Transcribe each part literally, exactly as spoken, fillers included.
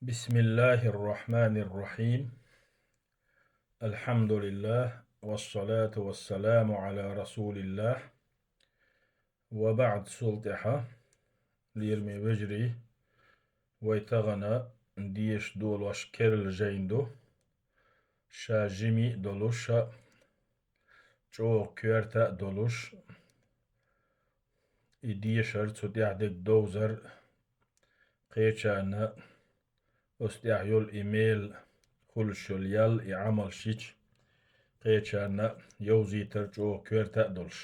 بسم الله الرحمن الرحيم. الحمد لله، والصلاة والسلام على رسول الله، وبعد. Цул тӀехьа, лераме вежарий, вай тахана деша долаш керла жайна ду, ша жимий а долуш, ша чӀогӀа коьрта а долуш, и дешар, цу тӀехь дерг довзар, кхечарна оцу тӀехь йолу и мел хуьлуш йолу ял, и Ӏамалш йича, кхечарна йовзийтар чӀогӀа коьрта а долуш.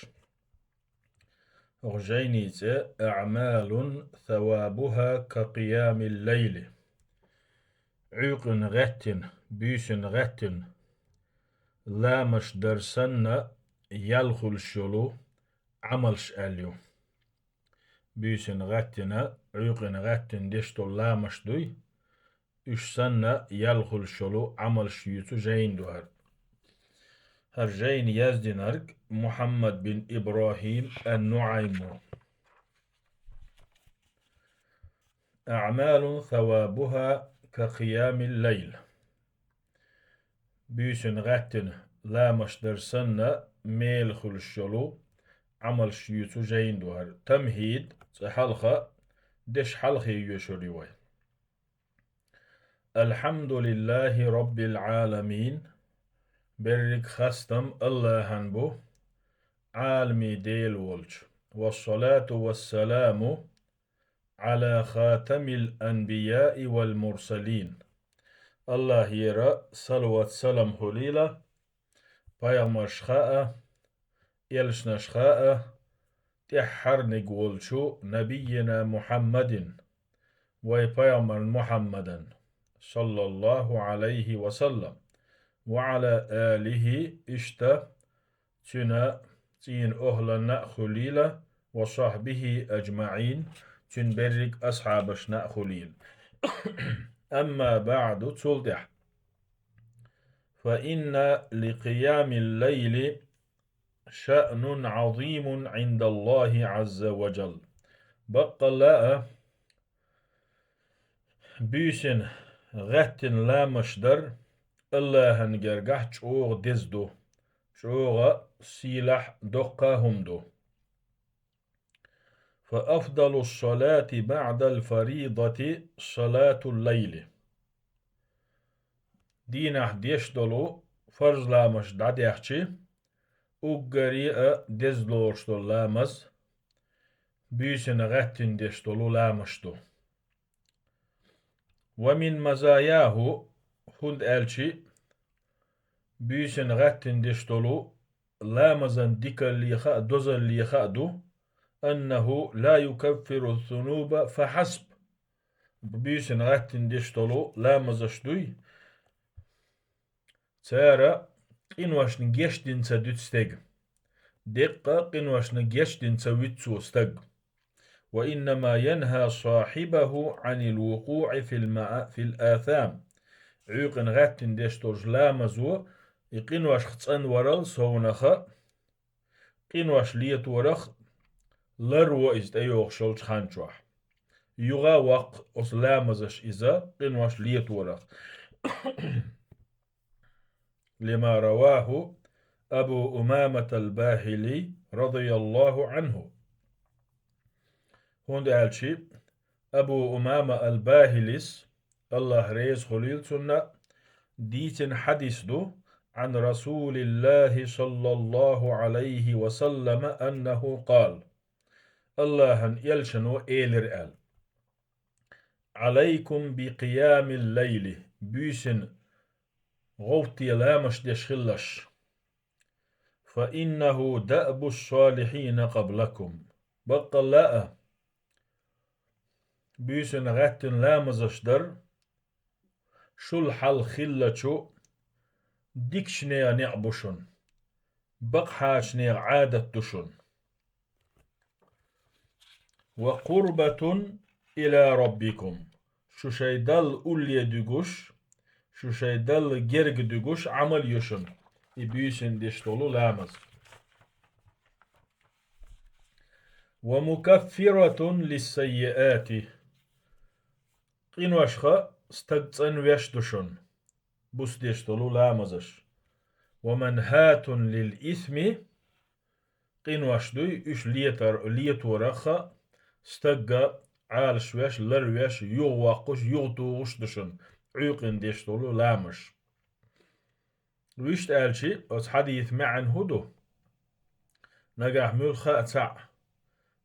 ХӀокху жайни цӀе «أعمال ثوابها كقيام الليل». Ӏуьйкъана гӀеттина, буьйсина гӀеттина, ламаш дар санна, ял хуьлуш йолу Ӏамалш аьлла ю. Буьйсина гӀеттина, Ӏуьйкъана гӀеттина деш долу ламаш дуй, уьш санна, ял хуьлуш йолу Ӏамалш юьйцу жайна ду хӀара. ХӀара жайна яздинарг Мухьаммад бин ИбрахӀим ан-НуӀайм ву. «أعمال ثوابها كقيام الليل». Буьйсина гӀеттина, ламаш дар санна, мел хуьлуш йолу Ӏамалш юьйцу жайна ду хӀара. ТамхӀид, цкъа хьалха, деш хьалхе йоьшур ю вай. «الحمد لله رب العالمين». Берриг хастам АллахӀан бу, Ӏаламийн Дела волчу. «والصلاة والسلام على خاتم الأنبياء والمرسلين». АллахӀера салават-салам хуьлийла пайхамаршха а, элчанашха а, тӀаьххьарниг волчу набиййина Мухьаммадин, вай пайхамарна Мухьаммадан, саллаллахӀу Ӏалайхи ва саллам, «وعلى آله», иштта цуьнан цӀийнан охӀланна а хуьлийла, «وصحبه أجمعين», цуьнан берриг асхьабашна а хуьлийла. «أما بعد», цул тӀаьхьа. «فإن لقيام الليل شأن عظيم عند الله عز وجل». Баккъалла а, буьйсина гӀеттина ламаш дар АллахӀан гергахь чӀогӀа деза ду, чӀогӀа сийлахь доккха хӀума ду. «فأفضل الصلاة بعد الفريضة صلاة الليل». Дийнахь деш долу фарз ламаш дӀадаьхчи, уггаре а деза лоруш долу ламаз буьйсина гӀеттина деш долу ламаш ду. «ومن مزاياه», хӀунда аьлча буьйсина гӀеттина деш долу ламазан дикаллеха а, дозаллеха а ду, «أنه لا يكفر الذنوب فحسب». Буьйсина гӀеттина деш долу ламазаш дуй, цара къиношна гечдина ца дуьту стеган. Деккъа къиношна гечдина ца вуьту цо стаг. «وإنما ينهى صاحبه عن الوقوع في المع-، في الآثام». Ӏуьйкъана гӀеттина деш долчу ламазо и къиношха цӀанварал совнаха, къинош летарах ларво иза тӀейогӀуш йолчу хан чохь. Юха а ваккха оцу ламазаш иза къинош летарах. «لما رواه أبو أمامة الباهلي رضي الله عنه». ХӀунда аьлча Абу Умама ал-Бахилис, АллахӀ реза хуьлийла цунна, дийцина хьадис ду, «عن رسول الله صلى الله عليه وسلم أنه قال». АллахӀан элчано элира аьлла: «عليكم بقيام الليل», буьйсина гӀовтте ламаш деш хилалаш. «فإنه دأب الصالحين قبلكم». Баккъалла а, буьйсина гӀеттина ламазаш дар шул хьалха хиллачу дикачу нехан некъ бу шуна, бакъахьарчу нехан Ӏадат ду шуна. «وقربة إلى ربكم». Шу шайн Далла улле дуьгуш, шу шайн Далла герга дуьгуш Ӏамал ю шуна и буьйсина деш долу ламаз. «ومكفرة للسيئات». Къиношха стаг цӀанвеш ду шун, бусдеш долу ламазаш. Ва манхатун лил исми, къинош дуй, уьш летар-, летораха, стагга Ӏалашвеш, ларвеш, юхавоккхуш, юхатухуш ду шун, Ӏуьйкъина деш долу ламазаш. Вуьшта аьлчи, оцу хьадиса маьӀна хӀун ду? Нагахь муьлхха а цхьаъ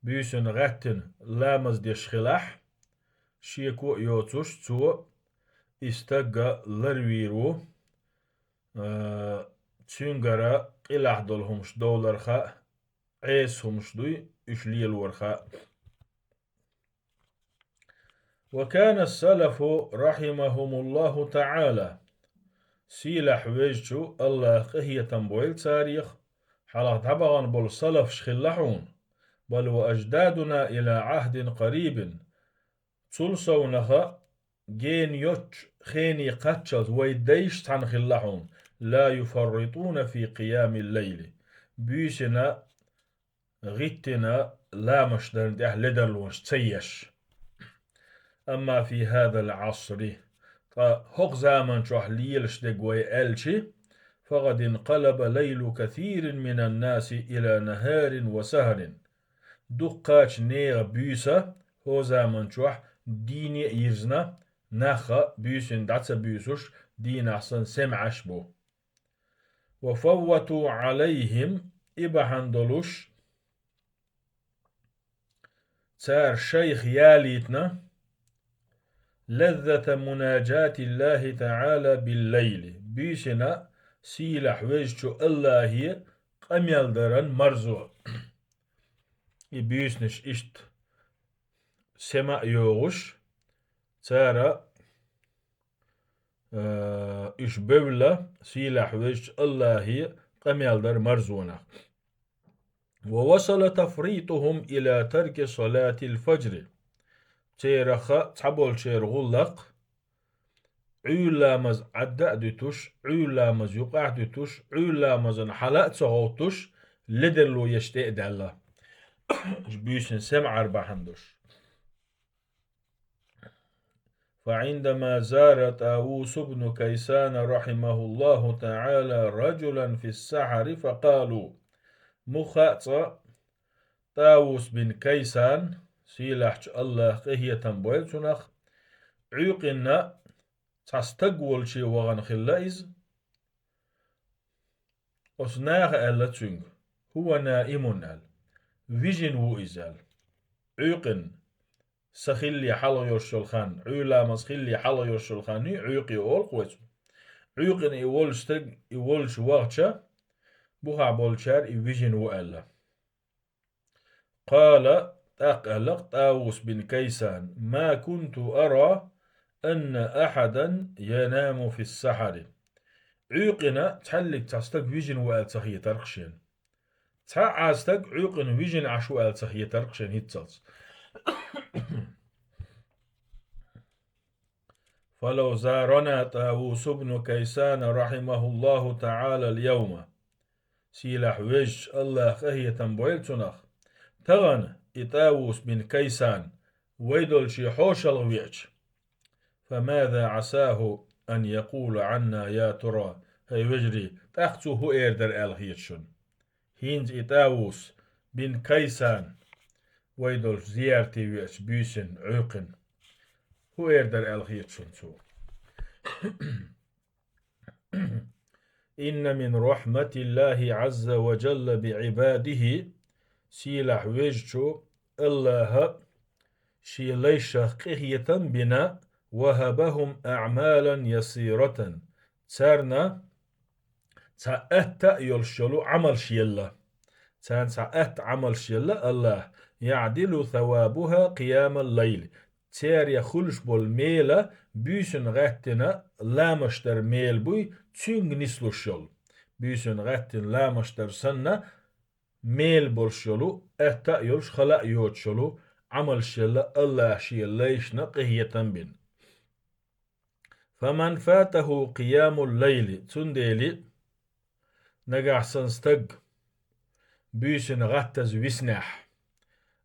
буьйсанна гӀаьттина ламаз деш хилахь, шеко а йоцуш, цо и стагга ларвийр ву, а, цуьнгара къилахь долу хӀумаш довларха а, Ӏеса хӀумаш дуй, уьш лелорха а. Ва кана салафу рахимахумуллаху таала. Сийлахь вежачу Аллах къахетам бойла царех, хьалха дӀабахана болу салафаш хилла хьуна, бал ва аждадуна ила Ӏахдин къарибин. Цул совнаха гена йоцчу хене кхаччалц вай дайша цхьаьна хилла хьуна, ла юфарритуна фи къиямил лайли. Буьйсина гӀиттина ламаш дарна тӀехь ледарлонаш ца еш. Амма фи хадал Ӏасри, ткъа хӀокху заман чохь лелаш дерг вай аьлчи, факъад инкъалаба лайлу касирин минан наси ила нахарин ва сахарин. Дуккхачу нехан буьйса хӀо заман чохь дийне а йирзина, нахха буьйсина дӀа ца буьйсуш, дийнахь санна сема Ӏаш бу. Ва фаввату Ӏалайхим, и бахьана долуш, цара шайх ялийтина, лаззата мунаджатиллахи таала биллайли, буьйсина сийлахь вежачу Аллахе къамел даран марзо. И буьйсанаш иштта сема а йогӀуш, цара э, уьш бевлла, сийлахь везачу Аллахе къамел дар марзонах. Ва васала тафритухум ила тарки салатил фаджри. Цераха цхьаболчеран гӀуллакх, Ӏуьйра ламаз Ӏадда а дуьтуш, Ӏуьйра ламаз юкъахь а дуьтуш, Ӏуьйра ламазан хьала а ца гӀовттуш, ледарло еш тӀе а даьлла. Уьш буьйсина сема Ӏар бахьана долуш. فعندما زار طاووس بن كيسان رحمه الله تعالى رجلا في السحر فقالوا. Муха а цкъа ТӀавус бин Кайсан, сийлахьчу Аллах къинхетам бойла цунах, Ӏуьйкъина цхьа стаг волче вахана хилла иза. Оцу наха аьлла цуьнга: «ХӀува наимун», – аьлла. «Вижина ву иза», – аьлла. Ӏуьйкъина са хилле хьалха йолуш йолу хан, Ӏуьйра ламаз хилле хьалха йолуш йолу хан ю, Ӏуьйкъе олу-кх вай цунах. Ӏуьйкъина и волчу стаг, и волчу вахча, бухахь болчара и вижина ву аьлла. Къала, тӀаккха аьлла-кх ТӀавус бин Кайсан: «Ма кунту ара анна ахьадан янаму фиссахьари». Ӏуьйкъина цхьаьллиг цхьа стаг вижина ву аьлла ца хетара-кх шена. Цхьа а стаг Ӏуьйкъина вижина Ӏаш ву аьлла ца хетара-кх шена хӀинццалц. فلو زارنا طاووس بن كيسان رحمه الله تعالى اليوم. Сийлахь везачу Аллах къинхетам бойла цунах. Тахана и ТӀавус бин Кайсан вай долче хьошалгӀа веача. فماذا عساه أن يقول عنا يا ترى؟ ХӀай вежарий, тӀаккха цо хӀун эр дара аьлла хета шуна? ХӀинца и ТӀавус бин Кайсан вай долчу зиярте веача буьйсина Ӏуьйкъина хӀун эр дара аьлла хета шуна цо? إن من رحمة الله عز وجل بعباده, сийлахь везачу Аллаха шен лайшах къинхетам бина, وهبهم أعمالا يسيرة, царна цхьа атта а йолуш йолу Ӏамалш елла. Царна цхьа атта Ӏамалш елла Аллаха, يعدل ثوابها قيام الليل, церан хуьлуш болу мела буьйсанна гӀаьттина ламаш дар мела буй, цуьнга нислуш йолу. Буьйсанна гӀаьттина ламаш дар санна, мела болуш йолу, атта а йолуш, хала а йоцуш йолу Ӏамалш елла Аллаха шен лайшна къинхетам бина. فمن فاته قيام الليل, цундела нагахь санна стаг буьйсанна гӀаттаза виснехь,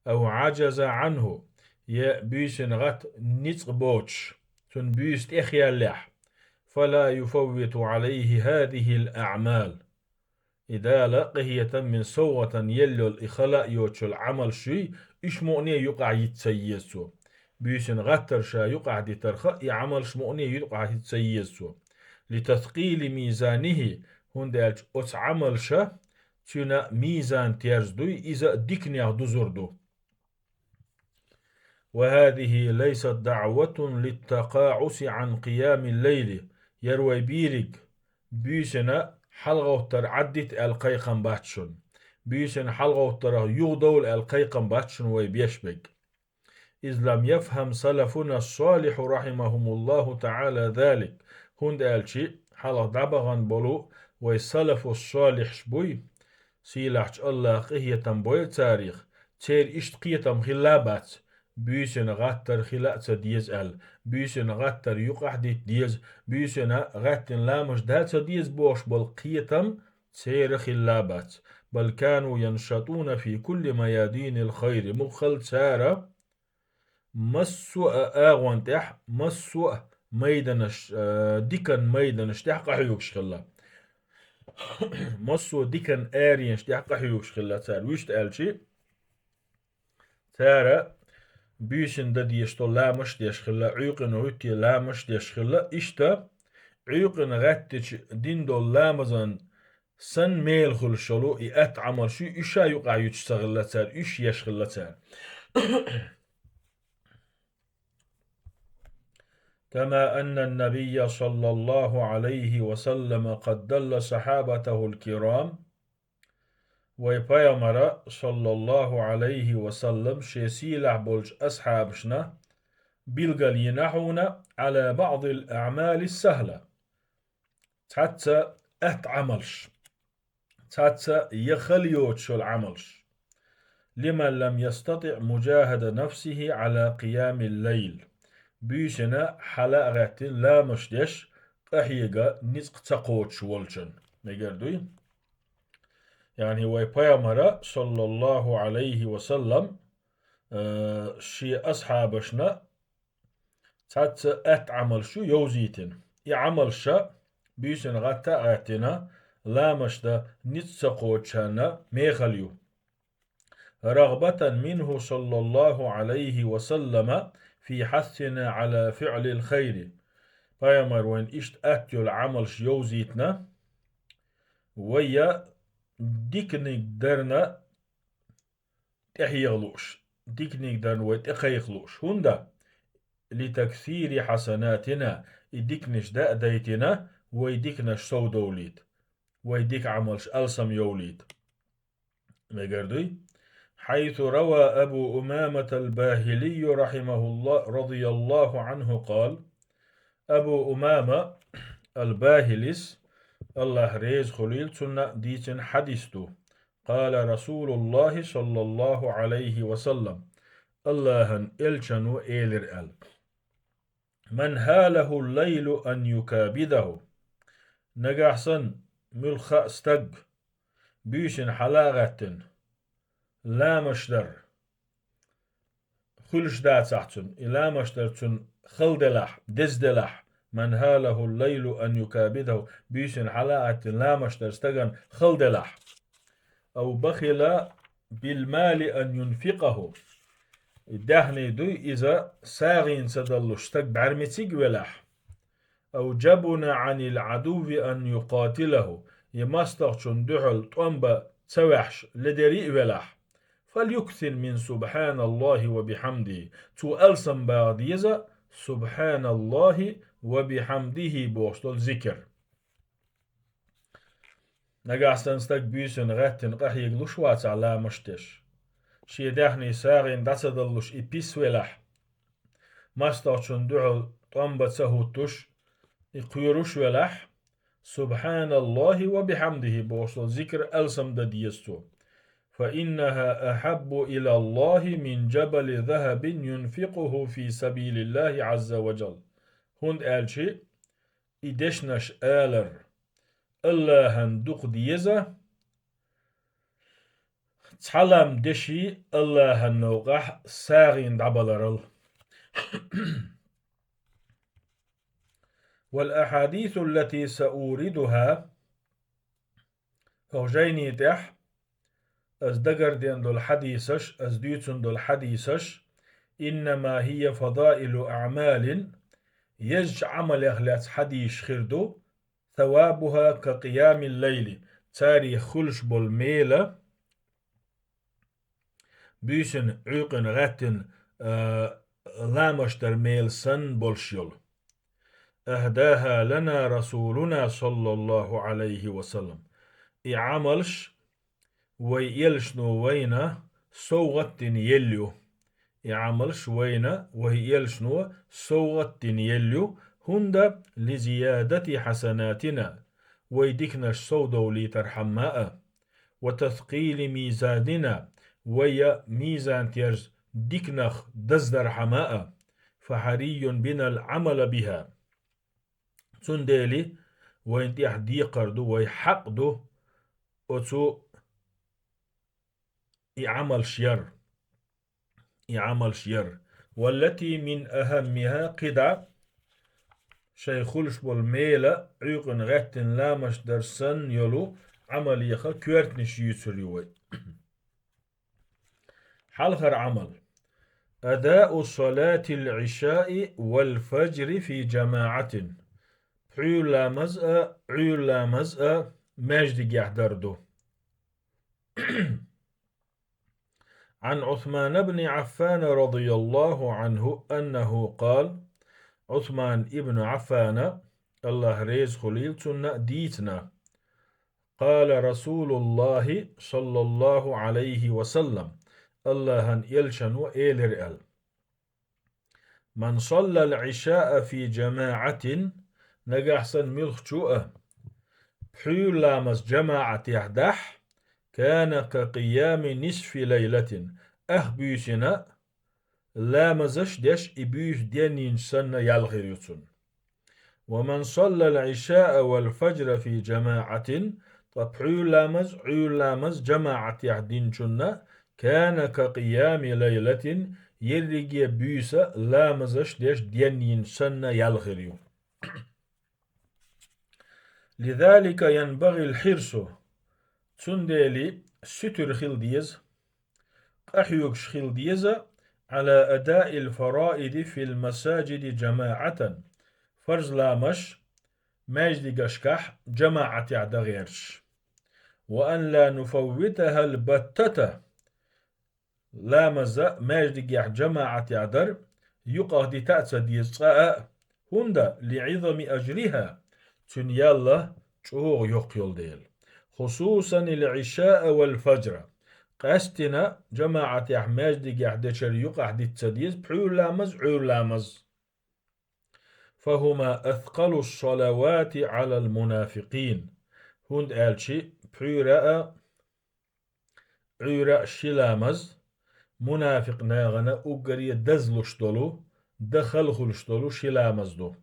أو عجز عنه, я буьйсанна гӀатта ницкъ боцуш, цун буьйса тӀехъяьллехь, فلا يفوت عليه هذه الأعمال. И Дала къахетам бина совгӀатана елла йолу и хала а йоцуш йолу Ӏамалш юй, уьш мукъане а юкъахь йита ца еза цо. Буьйсанан гӀаттар ша юкъахь дитарх а, и Ӏамалш мукъане а юкъахь йита ца еза цо. لتثقيل ميزانه, хӀунда аьлча оцу Ӏамалша цуьнан мизан терза дуй, иза диканех дузур ду. وهذه ليست دعوة للتقاعس عن قيام الليل. Яра вай бийриг, буьйсанан хьалагӀовттар Ӏаддита аьлла кхайкхам бац шуна. Буьйсанан хьалагӀовттарах юхадовла аьлла кхайкхам бац шуна вай беш берг. إذ لم يفهم سلفنا الصالح رحمهم الله تعالى ذلك. ХӀунда аьлча хьалха дӀабахана болу вай салафу солихьаш буй, сийлахьчу Аллаха къахетам бойла царах, церан иштта кхетам хилла а бац, буьйсанан гӀаттар хила а ца деза аьлла, буьйсанан гӀаттар юкъахь дита деза, буьйсанан гӀаьттина ламаш дан ца деза бохуш болу кхетам церан хилла а бац. بل كانوا ينشطون في كل ميادين الخير. Муххал цара массо а агӀон тӀехь, массо а майданаш, а, дикан майданаш тӀехь къахьоьгуш хилла. Массо а дикан аренаш тӀехь къахьоьгуш хилла цара. Вуьшта аьлча, цара буьйсанан дан дезаш долу ламаш деш хилла, Ӏуьйкъана гӀуьттий ламаш деш хилла. Иштта Ӏуьйкъана гӀаьттича дина долу ламазан санна мела хуьлуш йолу и атта Ӏамалш юй, уьш а юкъахь юьтуш ца хилла цара, уьш еш хилла цара. كما أن النبي صلى الله عليه وسلم قد دل صحابته الكرام. Вай Пайхамара, саллаллаху Ӏалайхи ва саллам, шен сийлахь болчу асхьабашна билгал йина хьуна, على بعض الأعمال السهلة. Цхьацца атта Ӏамалш. Цхьацца я хала йоцуш йолу Ӏамалш. لمن لم يستطع مجاهدة نفسه على قيام الليل. Буьйсанан хьала а гӀаьттина ламаш деш, къахьега ницкъ ца кхочуш волчун. Мегар дуй? Яъни вай Пайхамара, саллаллаху Ӏалайхи ва саллам, э, шен асхьабашна цхьацца атта Ӏамалш ю йовзийтина. И Ӏамалша буьйсанан гӀатта а гӀаьттина, ламаш дан ницкъ ца кхочучарна мехала ю. رغبة منه صلى الله عليه وسلم في حثنا على فعل الخير. Пайхамар вайн иштта атта йолу Ӏамалш йовзийтина, вай я диканиг дарна тӀехьеха лууш, диканиг дарна вай тӀекхайкха лууш. ХӀунда? لتكثير حسناتنا, и диканаш дан а дайтина, вай диканаш совдовлийта, вай дика Ӏамалш алсам йовлийта. Мегар дуй? حيث روى أبو أمامة الباهلي رحمه الله، رضي الله عنه قال. Абу Умама ал-Бахилис, Аллах реза хуьлийла цунна, дийцина хьадис ду. قال رسول الله صلى الله عليه وسلم. Аллахьан элчано элира аьлла: من حاله الليل أن يكابده. Нагахь санна муьлхха а стаг буьйсанан хьала а гӀаьттина, ламаш дар хуьлуш дацахь цунна, и ламаш дар цунна хала делахь, деза делахь, من حاله الليل أن يكابده, буьйсанан хьала а гӀаьттина ламаш дар стагана хала делахь. أو بخل بالمال أن ينفقه. И даьхни дуй, иза сагӀина ца даллуш стаг бӀаьрмециг велахь. أو جبن عن العدو أن يقاتله, я мостагӀчунна дуьхьал тӀом бан ца ваьхьаш ледерий а велахь. فليكثر من سبحان الله وبحمده. Цо алсам багӀа деза سبحان الله وبحمده бохуш долу зикр. Нагахь санна стаг буьйсанан гӀаьттина къахьега луш вацахь ламаш деш, шен даьхни сагӀина дӀа ца даллуш и пис велахь, мостагӀчунна дуьхьал тӀом бан ца хӀуттуш, и кхоьруш велахь, سبحان الله وبحمده бохуш долу зикр алсам дан деза цо. فإنها أحب إلى الله من جبل ذهب ينفقه في سبيل الله عز وجل. ХӀунда аьлча и дешнаш алар Аллахьан дукха деза, цхьа лам деши Аллахьан новкъахь сагӀина дӀабаларал. والأحاديث التي سأوردها, хӀокху жайни тӀехь ас дагарден долу хьадисаш, ас дуьйцун долу хьадисаш, إنما هي فضائل أعمال, езачу Ӏамалех лаьцна хьадисаш хир ду, ثوابها كقيام الليل, царех хуьлуш болу мела, буьйсина, Ӏуьйкъина, гӀаьттина, а, ламаш дар мела санна болуш йолу. أهداها لنا رسولنا صلى الله عليه وسلم. И Ӏамалш вай элчано вайна совгӀат дина елла ю. И Ӏамалш вайна вай элчано совгӀат дина елла ю, хӀунда لزيادة حسناتنا, вай диканаш совдовлийтархьама а, وتثقيل ميزاننا, вай мизан терза диканах даздархьама а, فحري بنا العمل بها. Цундела вайна тӀехь декхар ду, вай хьакъ ду оцу и Ӏамалш яр. И Ӏамалш яр. والتي من أهمها, кхидӀа шайн хуьлуш болу мела, Ӏуьйкъина, гӀаьттина ламаш дар санна йолу Ӏамалеха коьртанаш юьйцур ю вай. Хьалхара Ӏамал. أداء صلاة العشاء والفجر في جماعة. Пхьуьйра ламаз а, Ӏуьйра ламаз а маьждигехь дар ду. عن عثمان بن عفان رضي الله عنه أنه قال, Ӏусман ибн Ӏаффана, АллахӀ реза хуьлийла цунна, дийцина: قال رسول الله صلى الله عليه وسلم, АллахӀан элчано элира аьлла: من صلى العشاء في جماعة, нагахь санна муьлххачо а пхьуьйра ламаз жамаӀатехь дахь, كان كقيام نصف ليلة, ах буьйсина ламазаш деш и буьйса денйинчу санна ял хир ю цунна. ومن صلى العشاء والفجر في جماعة, ткъа пхьуьйра ламаз, Ӏуьйра ламаз жамаӀатехь динчунна, كان كقيام ليلة, ерриге буьйса ламазаш деш денйинчу санна ял хир ю. لذلك ينبغي الحرص, цундела суьтуьр хила деза, къахьоьгуш хила деза, على أداء الفرائض في المساجد جماعة, фарз ламаш маьждигашкахь жамаӀатехь дан гӀерташ. وأن لا نفوتها البتة, ламаза маьждигехь жамаӀатехь дар юкъахдита а ца деза цкъа а, хӀунда, لعظم أجرها, цуьнан ял чӀогӀа йоккха йолу дела. خصوصا العشاء والفجر, къаьсттина жамаӀатехь маьждигехь дечара юкъахдита ца деза пхьуьйра ламаз, Ӏуьйра ламаз. فهما أثقل الصلوات على المنافقين, хӀунда аьлча пхьуьйра а, Ӏуьйра а ши ламаз мунафикъ нахана уггаре дазлуш долу, дан хала хуьлуш долу ши ламаз ду.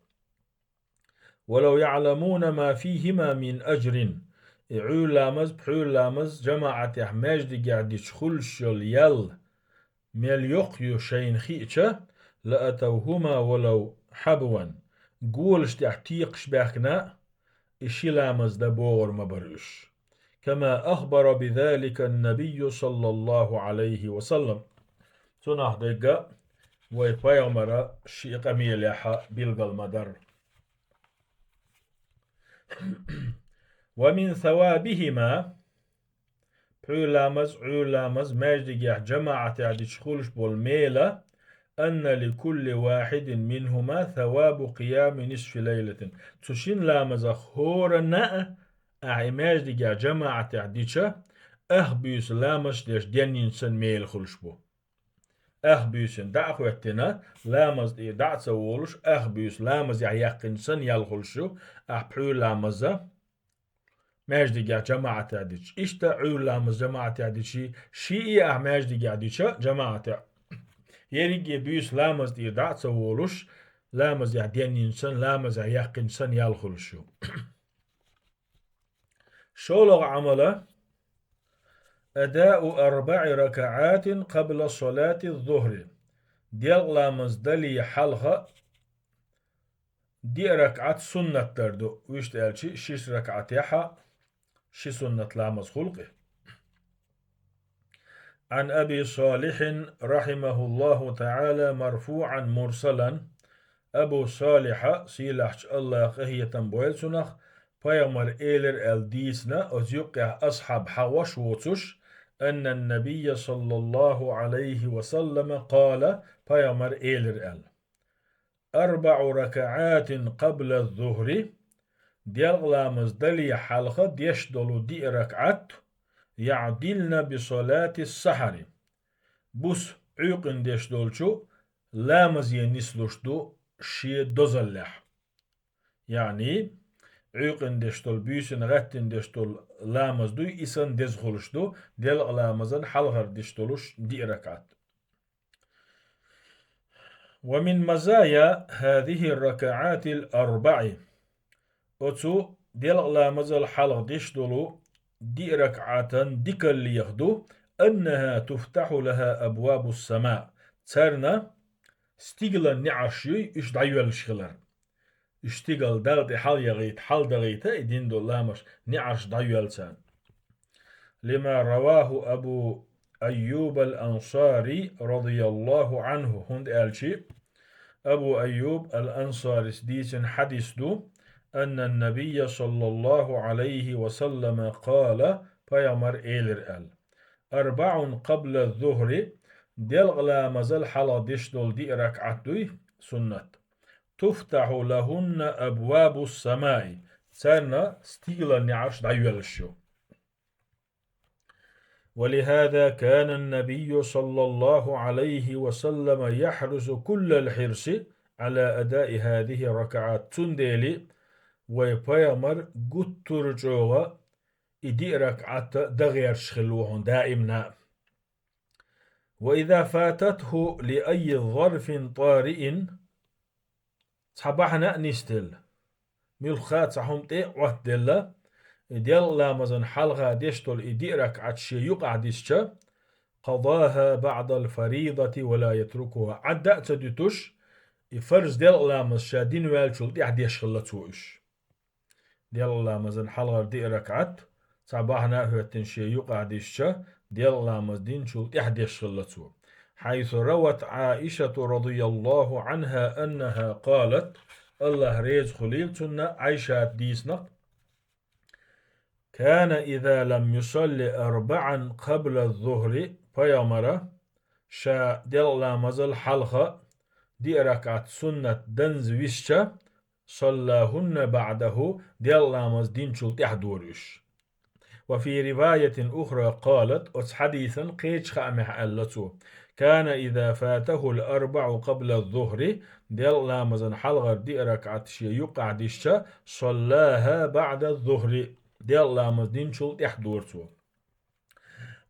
ولو يعلمون ما فيهما من أجر, и Ӏуьйра ламаз, пхьуьйра ламаз жамаӀатехь маьждигехь дича хуьлуш йолу ял мел йоккха ю шайна хиъча, لأتوهما ولو حبوا, голаш тӀехь текхаш баьхкина а, и ши ламаз дан богӀур ма бара уьш. كما أخبر بذلك النبي صلى الله عليه وسلم. Цунах дерг вай пайхамара шен къамелехь билгал ма дарра. ومن ثوابهما, пхьуьйра ламаз, Ӏуьйра ламаз маьждигехь жамаӀатехь дича хуьлуш болу мела, أن لكل واحد منهما ثواب قيام نصف ليلة. Цу шина ламазах хӀоранна а, ахь и маьждигехь жамаӀатехь дича, ах буьйса ламазаш деш денйинчу санна мела хуьлуш бу. Ах буьйсина дӀа а хӀоьттина, ламаз тӀера дӀа а ца волуш, ах буьйса ламазехь яьккхинчу санна ял хуьлуш ю, ахь пхьуьйра ламаза маьждигехь жамаӀатехь дича. Иштта Ӏуьйра ламаз жамаӀатехь дича, шиъ а ахь маьждигехь дича жамаӀатехь, ерриге буьйса ламаз тӀера дӀа а ца волуш, ламазехь денйинчу санна, ламазехь яьккхинчу санна ял хуьлуш ю. ШолгӀа Ӏамала: أداء أربع ركعات قبل صلاة الظهر. Делкъа ламаз дале хьалха диъ ракаӀат суннат дар ду, вуьшта аьлча, шиш ракаӀатехьа ши суннат ламаз хуьлу-кх и. عن أبي صالح رحمه الله تعالى مرفوعا مرسلا. Абу Салихьа, сийлахьчу Аллаха къинхетам бойла цунах, пайхамара элира аьлла дийцина, оцу юккъехь асхьаб хьахош воцуш, أن النبي صلى الله عليه وسلم قال, пайхамара элира аьлла: أربع ركعات قبل الظهر, делкъа ламаз дале хьалха деш долу диъ ракаӀат, يعدلن بصلاة السحر, буса Ӏуьйкъина деш долчу ламазе нислуш ду шен дозаллехь. Яъни, Ӏуьйкъина деш долу, буьйсанна гӀаьттина деш долу ламаз дуй, и санна деза хуьлуш ду, делкъа ламазан хьалхара деш долуш диъ ракаӀат. ومن مزايا هذه الركعات الأربع. Оцу делкъа ламазал хьалха деш долу диъ ракаӀатан дикаллех ду, أنها تفتح لها أبواب السماء. Царна стигалан неӀарш юй, уьш дӀайоьллуш хилар. Уьш стигал Далла тӀе хьалагӀайта, хьаладагӀийта, и дина долу ламазаш, неӀарш дӀайоьллу царна. لما رواه أبو أيوب الأنصاري رضي الله عنه, хӀунда аьлча Абу Айюб ал-Ансарис дийцина хьадис ду, أن النبي صلى الله عليه وسلم قال, пайхамара элира аьлла: أربع قبل الظهر, делкъа ламазал хьалха деш долу диъ ракаӀат дуй, суннат, تفتح لهن أبواب السماء, царна стигалан неӀарш дӀайоьллуш ю. ولهذا كان النبي صلى الله عليه وسلم يحرص كل الحرص على أداء هذه الركعات. Цундела вай пайхамар гуттар а чӀогӀа и диъ ракаӀат дан гӀерташ хилла ву хьуна даимна. وإذا فاتته لأي ظرف طارئ, цхьа бахьана а нисделла, муьлхха а цхьа хӀума тӀе а Ӏоттаделла, и делкъа ламазан хьалха деш долу и диъ ракаӀат шен юкъахь дисча, قضاها بعد الفريضة ولا يتركها, Ӏадда а ца дуьтуш, и фарз делкъа ламаз ша дина ваьллачул тӀаьхьа деш хилла цо уьш. Делкъа ламазан хьалхара диъ ракаӀат, цхьа бахьана а хӀоьттина шен юкъахь дисча, делкъа ламаз динчул тӀаьхьа деш хилла цо. حيث روت عائشة رضي الله عنها أنها قالت, Аллах реза хуьлийла цунна, Ӏайшата дийцина-кх: كان إذا لم يصل أربعا قبل الظهر, пайхамара ша делкъа ламазал хьалха диъ ракаӀат суннат данза висча, صلاهن بعده, делкъа ламаз динчул тӀаьхьа дора уьш. وفي رواية أخرى قالت, оцу хьадисан кхечу хаамехь аьлла цо: كان إذا فاته الأربع قبل الظهر, делкъа ламазан хьалхара диъ ракаӀат шен юккъахь дисча, صلاها بعد الظهر, делкъа ламаз динчул тӀаьхьа дора цо.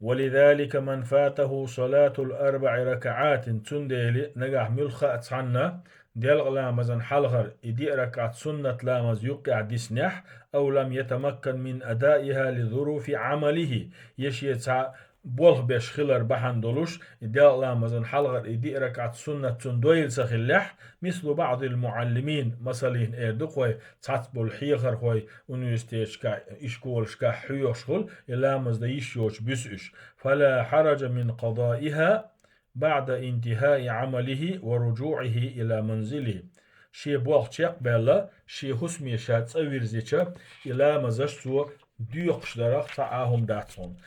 ولذلك من فاته صلاة الأربع ركعات, цундела нагахь муьлхха а цхьанна делкъа ламазан хьалхара и диъ ракаӀат суннат ламаз юккъехь диснехь, أو لم يتمكن من أدائها لظروف عمله, я шен цхьа болх беш хилар бахьана долуш, и делкъа ламазан хьалхара и диъ ракаӀат суннат цунна дойла ца хиллехь, مثل بعض المعلمين, масаллин эр ду-кх вай, цхьацца болу хьехархой, университеташкахь, ишколашкахь хьоьхуш хуьлу, и ламаз дан йиш йоцуш буьсу уьш. فلا حرج من قضائها بعد انتهاء عمله ورجوعه إلى منزله. Шен болх чекхбаьлла, шен хӀусаме ша цӀа вирзича, и ламазаш цо доькъуш дарах цхьа а хӀума дац хьуна.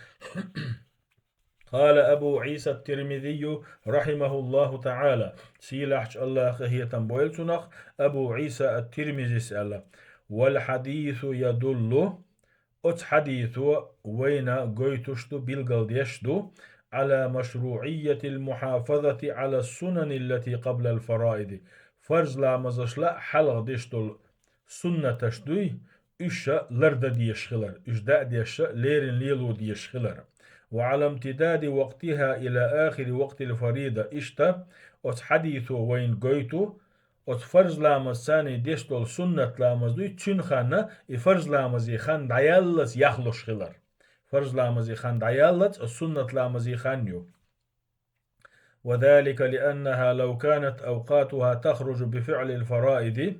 قال أبو عيسى الترمذي رحمه الله تعالى, сийлахьчу Аллаха къинхетам бойла цунах, Абу Ӏийса ат-Тирмизис аьлла: والحديث يدل, оцу хьадисо вайна гойтуш ду, билгалдеш ду, على مشروعية المحافظة على السنن التي قبل الفرائض, фарз ламазашла хьалха деш долу суннаташ дуй, уьш а лардан дезаш хилар, уьш даа дезаш а, леррина лело дезаш хилар. وعلى امتداد وقتها إلى آخر وقت الفريضة, иштта оцу хьадисо вайна гойту, оцу фарз ламазца деш долу суннат ламаз дуй, цуьнан ханна и фарз ламазе хан дӀаяллалц яхлуш хилар. Фарз ламазе хан дӀаяллалц, оцу суннат ламазе хан ю. وذلك لأنها لو كانت أوقاتها تخرج بفعل الفرائض,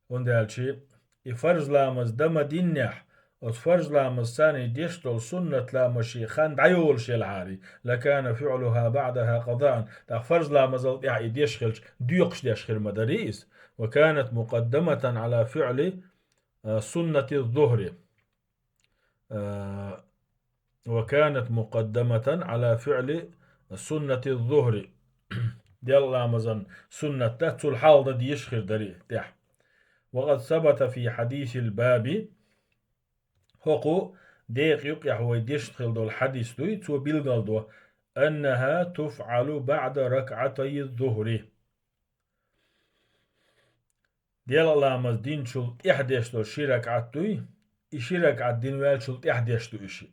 ХӀунда аьлча и фарз ламаз дан ма диннехь, оцу фарз ламазца и деш долу суннат ламазаш хан дӀайолуш елахьара, لكان فعلها بعدها قضاء, тӀаккха фарз ламазал тӀаьхьа и деш хилча, доькъуш деш хир ма дарий иза. وكانت مقدمة على فعل، а, سنة الظهر. А, وكانت مقدمة على فعل سنة الظهر. Делкъа ламазан суннат дан цул хьалха дан дезаш хир дарий тӀехь. وقد ثبت في حديث الباب. ХӀокху декъа юкъехь вай дешна хила долу хьадис дуй, цо билгалдо: أنها تفعل بعد ركعتي الظهر. Делкъа ламаз динчул тӀаьхьа деш долу ши ракаӀат дуй, и ши ракаӀат дина ваьллачул тӀаьхьа деш ду и ши.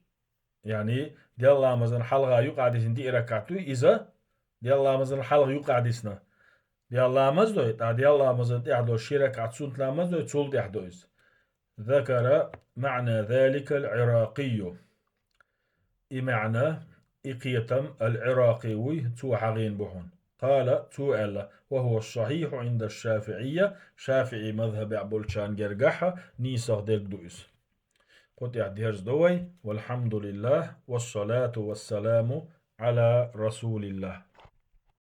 Яъни, делкъа ламазан хьалха юкъахь дисина диъ ракаӀат дуй, иза делкъа ламазан хьалха юкъахь дисина. Делкъа ламаз дой, тӀаккха делкъа ламазан тӀаьхьа долу ши ракаӀат суннат ламаз дой, цул тӀаьхьа ду иза. ذكر معنى ذلك العراقي. И маьӀна, и кхетам ал-Ӏиракъи вуй, цо хьахийна бу хьуна. قال, цо аьлла: وهو الصحيح عند الشافعية, шафиӀи мазхӀабехь болчарна гергахь нийсах дерг ду иза. Кху тӀехь дерзадо вай. والحمد لله والصلاة والسلام على رسول الله.